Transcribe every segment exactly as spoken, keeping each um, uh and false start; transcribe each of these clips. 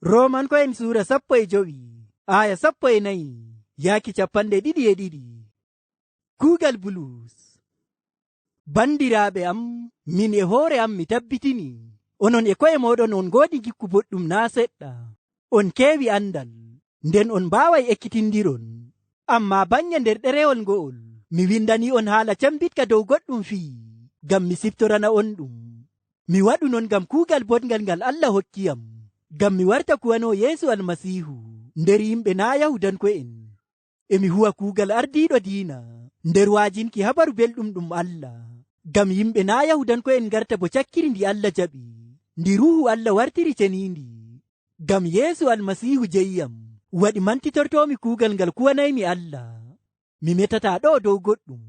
Romanko'en suura sappo e jowi, aaya sappo e nayi, yaaki capanɗe ɗiɗi e ɗiɗi. Kuugal Bulus. Bandiraaɓe am, min e hoore am mi tabbitini, onon e ko'e mooɗon on ngoodi ngikku boɗɗum naa' seɗɗa. On keewi andal, nden on mbaaway ekkitindiron. Ammaa bannye nder ɗerewol ngo'ol, mi windanii'on haala cembiɗka dow goɗɗum fii, ngam mi siftorana on ɗum. Mi waɗu non ngam kuugal boɗngal ngal Allah hokkiyam, ngam mi warta kuwanoowo Yeesu Almasiihu nder yimɓe naa' Yahuudanko'en. E mi huwa kuugal ardiiɗo diina nder wa'ajinki Habaru Belɗum ɗum Allah, ngam yimɓe naa' Yahuudanko'en ngarta bo cakkiri ndi Allah jaɓi, ndi Ruuhu Allah wartiri ceniindi. Ngam Yeesu Almasiihu jeyiyam waɗi mantitortoomi kuugal ngal kuwanaymi Allah. Mi metataa ɗo'o dow goɗɗum,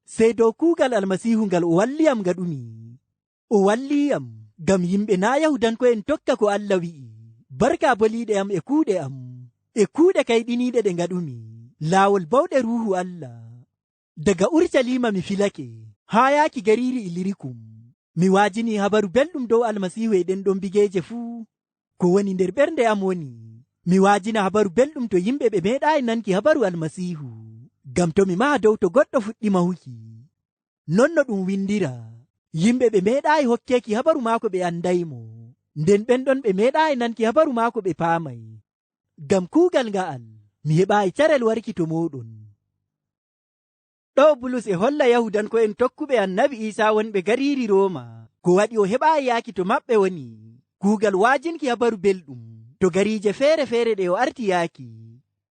sey dow kuugal Almasiihu ngal o walliyam ngaɗumi. O walliiyam ngam yimɓe naa' Yahuudanko'en tokka ko Allah wi'i, barka boliiɗe am e kuuɗe am, e kuuɗe kayɗiniiɗe ɗe ngaɗumi, laawol bawɗe Ruuhu Allah. Daga Urucaliima mi filake, haa yaaki gariiri Ilirikum. Mi wa'ajinii Habaru Belɗum dow Almasiihu e ɗen ɗon bigeeje fuu. Ko woni nder ɓernde am woni, mi wa'ajina Habaru Belɗum to yimɓe ɓe meeɗaayi nanki habaru Almasiihu, ngam to mi maha dow to goɗɗo fuɗɗi mahuki. Non no ɗum windiraa, yimɓe ɓe meeɗaayi hokkeeki habaru maako ɓe andaymo, nden ɓen ɗon ɓe meeɗaayi nanki habaru maako ɓe paamay. Ngam kuugal nga'al, mi heɓaayi carel warki to mooɗon. Ɗo'o Bulus e holla Yahuudanko'en tokkuɓe Annabi Iisaa wonɓe gariiri Rooma, ko waɗi o heɓaayi yaaki to maɓɓe woni kuugal wa'ajinki Habaru Belɗum to gariije feere-feere ɗe o arti yaaki.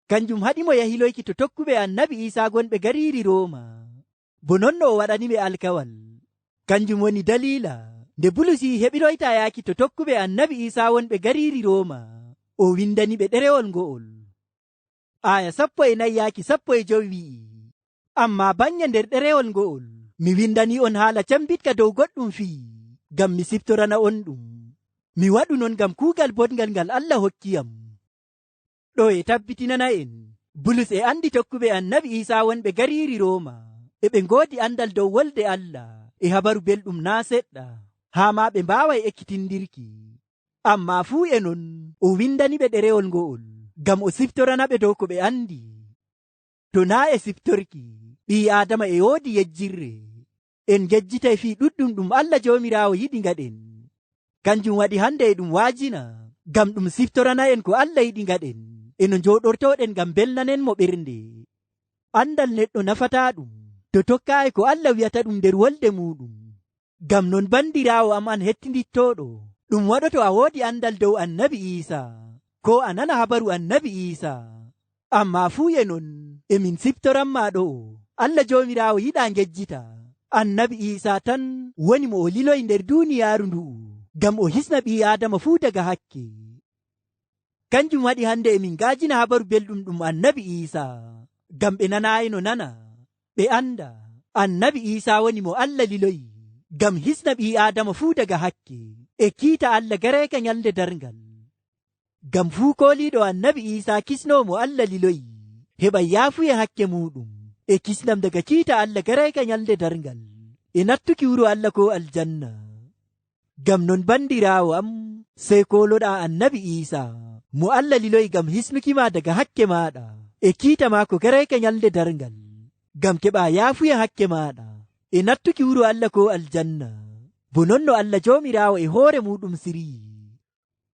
Kanjum haɗimo yahiloyki to tokkuɓe Annabi Iisaa gonɓe gariiri Rooma. Bo non no o waɗaniɓe alkawal. Kanjum woni daliila nde Bulus yi'i heɓiroytaa yaaki to tokkuɓe Annabi Iisaa wonɓe gariiri Rooma, o windaniɓe ɗerewol ngo'ol. Aaya sappo e nayi yaaki sappo e jowi wi'i, ammaa bannye nder ɗerewol ngo'ol, mi windanii'on haala cembiɗka dow goɗɗum fii, ngam mi siftorana on ɗum. Mi waɗu non ngam kuugal boɗngal ngal Allah hokkiyam. Ɗo'o e tabbitinana'en, Bulus e andi tokkuɓe Annabi Iisaa wonɓe gariiri Rooma, e ɓe ngoodi andal dow wolde Allah e Habaru Belɗum naa' seɗɗa, haa maa ɓe mbaaway ekkitindirki. Ammaa fuu e non, o windaniɓe ɗerewol ngo'ol, ngam o siftoranaɓe dow ko ɓe andi. To naa' e siftorki, ɓii Aadama e woodi yejjirre. En ngejjitay fii ɗuɗɗum ɗum Allah Joomiraawo yiɗi ngaɗen. Kanjum waɗi hande e ɗum wa'ajina, ngam ɗum siftorana'en ko Allah yiɗi ngaɗen, e no njooɗortooɗen ngam mbelnanenmo ɓernde. Andal neɗɗo nafataaɗum, to tokkaayi ko Allah wi'ata ɗum nder wolde muuɗum. Ngam non, bandiraawo am an hettindittooɗo, ɗum waɗoto a woodi andal dow Annabi Iisaa, koo a nana habaru Annabi Iisaa. Ammaa fuu e non, e min siftoranmaa ɗo'o, Allah Joomiraawo yiɗaa ngejjitaa. Annabi Iisaa tan woni mo o liloyi nder duuniyaaru ndu'u, ngam o hisna ɓii Aadama fuu daga hakke. Kanjum waɗi hande e min nga'ajina Habaru Belɗum ɗum Annabi Iisaa, ngam ɓe nanaayino nana, ɓe anda Annabi Iisaa woni mo Allah liloyi, ngam hisna ɓii Aadama fuu daga hakke, e kiita Allah gareeka nyalnde darngal. Ngam fuu kooliiɗo Annabi Iisaa kisnoowo mo Allah liloyi, heɓay yaafuye hakke muuɗum, e kisndam daga kiita Allah gareeka nyalnde darngal, e nattuki wuro Allah koo aljanna. Ngam non, bandiraawo am, sey kooloɗaa Annabi Iisaa, mo Allah liloyi ngam hisnukima daga hakke maaɗa, e kiita maako gareeka nyalnde darngal, ngam keɓaa yaafuye hakke maaɗa, e nattuki wuro Allah koo aljanna. Bo non no Allah Joomiraawo e hoore muuɗum siryi.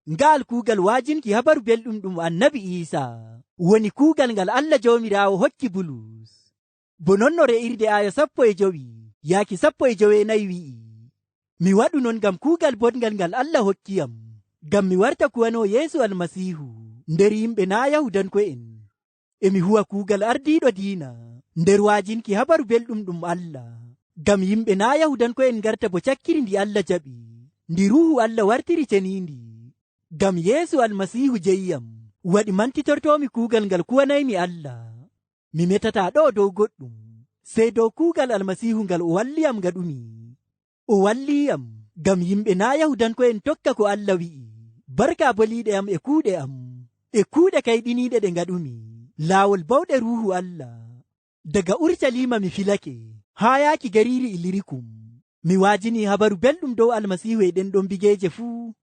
Nga'al kuugal wa'ajinki Habaru Belɗum ɗum Annabi Iisaa, woni kuugal ngal Allah Joomiraawo hokki Bulus. Bo non no re'irde aaya sappo e jowi yaaki sappo e joweenayi wi'i, mi waɗu non ngam kuugal boɗngal ngal Allah hokkiyam, ngam mi warta kuwanoowo Yeesu Almasiihu nder yimɓe naa' Yahuudanko'en. E mi huwa kuugal ardiiɗo diina nder wa'ajinki Habaru Belɗum ɗum Allah, ngam yimɓe naa' Yahuudanko'en ngarta bo cakkiri ndi Allah jaɓi, ndi Ruuhu Allah wartiri ceniindi. Ngam Yeesu Almasiihu jeyiyam waɗi mantitortoomi kuugal ngal kuwanaymi Allah. Mi metataa ɗo'o dow goɗɗum, sey dow kuugal Almasiihu ngal o walliyam ngaɗumi. O walliiyam ngam yimɓe naa' Yahuudanko'en tokka ko Allah wi'i, barka boliiɗe am e kuuɗe am, e kuuɗe kayɗiniiɗe ɗe ngaɗumi, laawol bawɗe Ruuhu Allah. Daga Urucaliima mi filake, haa yaaki gariiri Ilirikum. Mi wa'ajinii Habaru Belɗum dow Almasiihu e ɗen ɗon bigeeje fuu.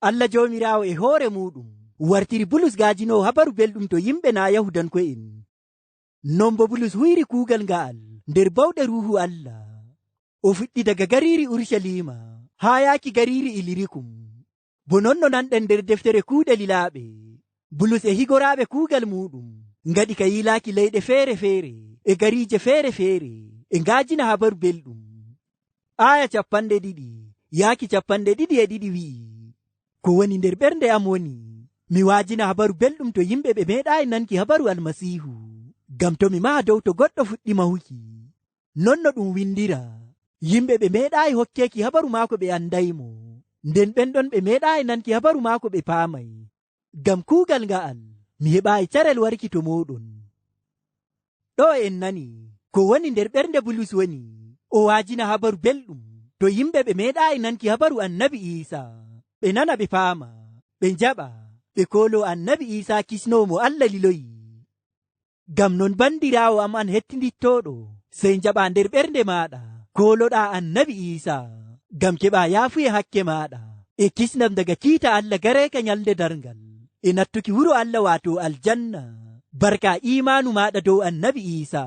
Allah Joomiraawo e hoore muuɗum wartiri Bulus gaajinoowo Habaru Belɗum to yimɓe naa Yahuudanko'en. Non boo Bulus huyri kuugal nga'al nder bawɗe Ruuhu Allah. O fuɗɗi daga gariiri Urucaliima haa yaaki gariiri Ilirikum. Bo non no nanɗen nder deftere Kuuɗe Lilaaɓe, Bulus e higoraaɓe kuugal muuɗum ngaɗi ka yiilaaki leyɗe feere-feere e gariije feere-feere e nga'ajina Habaru Belɗum. Aaya capanɗe ɗiɗi yaaki capanɗe ɗiɗi e ɗiɗi wi'i, "Ko woni nder ɓernde am woni, mi wa'ajina Habaru Belɗum to yimɓe ɓe meeɗaayi nanki habaru Almasiihu, ngam to mi maha dow to goɗɗo fuɗɗi mahuki." Non no ɗum windiraa, "Yimɓe ɓe meeɗaayi hokkeeki habaru maako ɓe andaymo, nden ɓen ɗon ɓe meeɗaayi nanki habaru maako ɓe paamay." Ngam kuugal nga'al, mi heɓaayi carel warki to mooɗon. Ɗo en nani ko woni nder ɓernde Bulus woni, o wa'ajina Habaru Belɗum to yimɓe ɓe meeɗaayi nanki habaru Annabi Iisa, ɓe nana ɓe paama, ɓe njaɓa, ɓe kooloo Annabi Iisa kisnoowo mo Allah liloyi. Ngam non, bandiraawo am an hettindittooɗo, sey njaɓaa nder ɓernde maaɗa, kooloɗaa Annabi Iisa, ngam keɓaa yaafuye hakke maaɗa e kisndam daga kiita Allah gareeka nyalnde darngal, e nattuki wuro Allah, waato aljanna, barka iimaanu maaɗa dow Annabi Iisa.